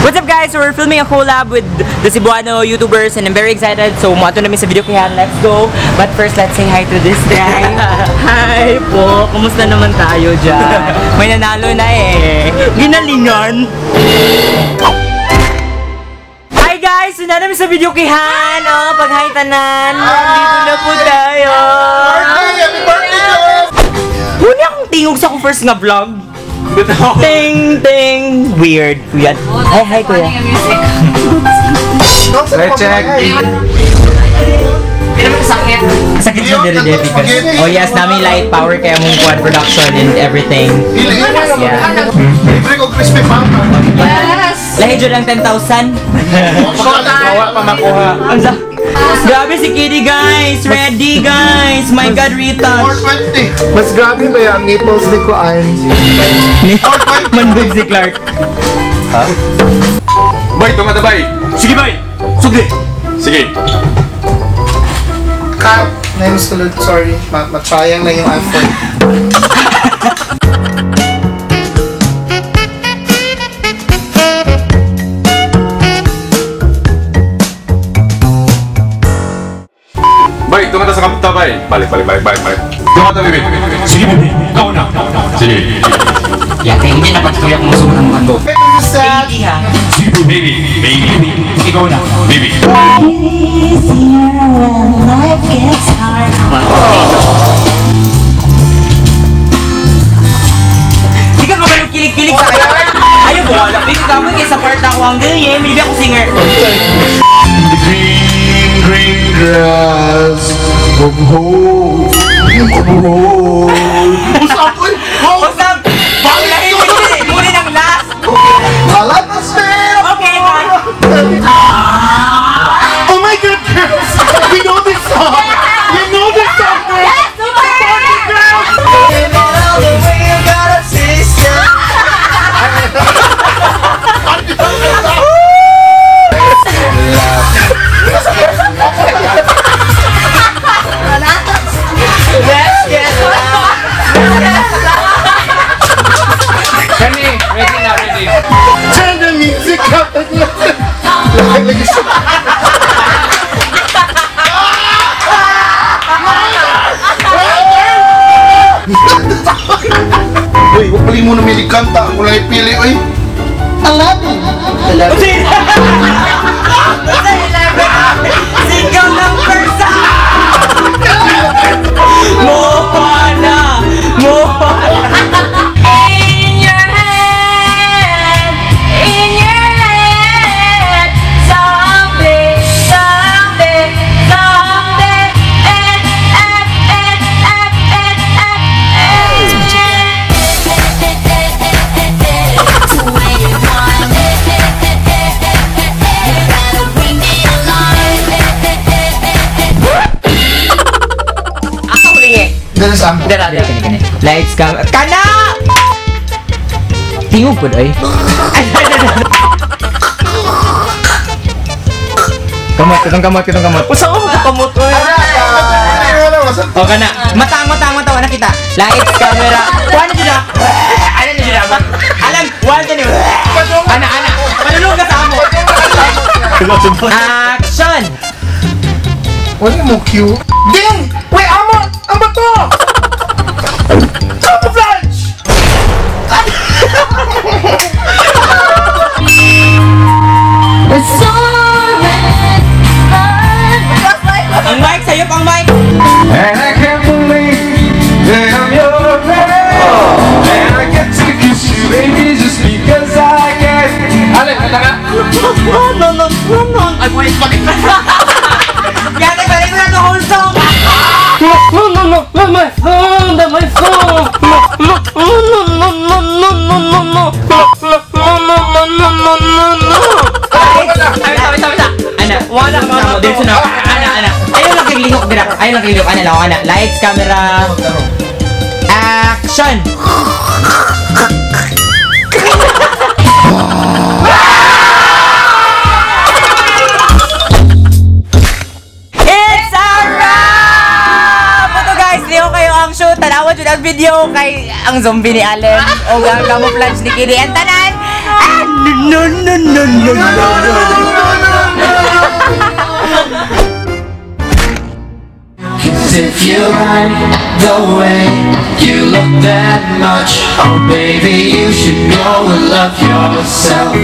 What's up, guys? So we're filming a collab with the Cebuano YouTubers and I'm very excited. So moadto na mi sa video kaya let's go. But first, let's say hi to this guy. Hi po! Kumusta naman tayo dyan? May nanalo na eh. Ginalingan! Hi guys! So namin sa video kihan! Oh, pag-hi tanan! Nandito na po tayo! Birthday! Happy birthday, girls! Huni akong tingog sa akong first nga vlog. Ting ting! Weird, kuya. Hi, hi, kuya. Let's check. Sakit. Sakit sa dere dere. Oh yes, nami light power kaya mong quad production and everything. Yeah. Libre ko crispy papa. Yes! Lahi jud ang 10,000. Gawa pa makuha. Ang sa Grabe si Kitty, guys! Ready, guys! My God, Rita! 420. Mas grabe ba yung nipples ni Kuan? Manbog si Clark. Bay, tunga ta bay. Sige bay. Sugdi. Sige. Cut! Na yung sulod, sorry. Matsayang lang yung effort. Bay, tunga ta sa kamta bay. Balik, balik, balik, balik, balik. Tunga ta baby. Sige baby. Ikaw na. Sige. Yeah, kaya hindi na pagtuyak mo sumod ang mundo. Sad. Baby ha. Sige baby. Baby. Ikaw na. Baby. Di ka kabalo kilig-kilig sa kaya. Ayaw mo, wala. Di ka mo sa part ako ang ganyan. Maybe ako singer. The green, green grass of home. Of home. Usap, uy! Wow! What's up? Lahi mo yun. Muna ng last. Malakas na! Okay, guys. Oh my God, girls! We know this song! We know this song, girls! Yes! Super! Let's get loud. Kani, ready na, ready. Turn the music up! Lagi siya. Uy, huwag pali mo na may kanta. Ako lang ipili, uy. Single number sa... Moana! Moana! In your head, in your head, someday, someday, someday, N, F, N, F, N, F, N. Ako hulingi. This is Ambo. Dara, dara, kani, kani. Lights, cam... Kana! Tingog po, ay. Kamot, itong kamot, itong kamot. Usa ko kamot, oy. O kana. Mata, mata, mata, wala kita. Lights, camera. Kuha na dyan. Ano na dyan? Alam, one, two, three. Ana, ana. Manulog ka sa amo. Action! Wala mo cue. Ding! Wait, amo! Ang bato! Camouflage! Ang mic, sa'yo pang mic! And I can't believe that I'm your man. And I get to kiss you, baby, just because I can. Alin, kanta ka? No, no, no, no, no. Ay, wait, bakit? Kaya nagbalik mo na the whole song! No, no, no, no, no, my phone, my phone! No, no, no, no, no, no, no, no, no, no, no, no, no, no, no, no, no. Ay, ay, sabi, sabi, Ana, wala ka dito na. Ana, ana. Ayaw lang kiglihok, dira. Ayaw lang kiglihok. Ana lang, ana. Lights, camera. Action! It's a wrap! Ito guys, liho kayo ang shoot. Tanawa dyan ang video kay ang zombie ni Allen o ang camouflage ni Kiri. Ang tanan! And No, no, no, no, no, no. 'Cause if you like the way you look that much, oh baby, you should go and love yourself.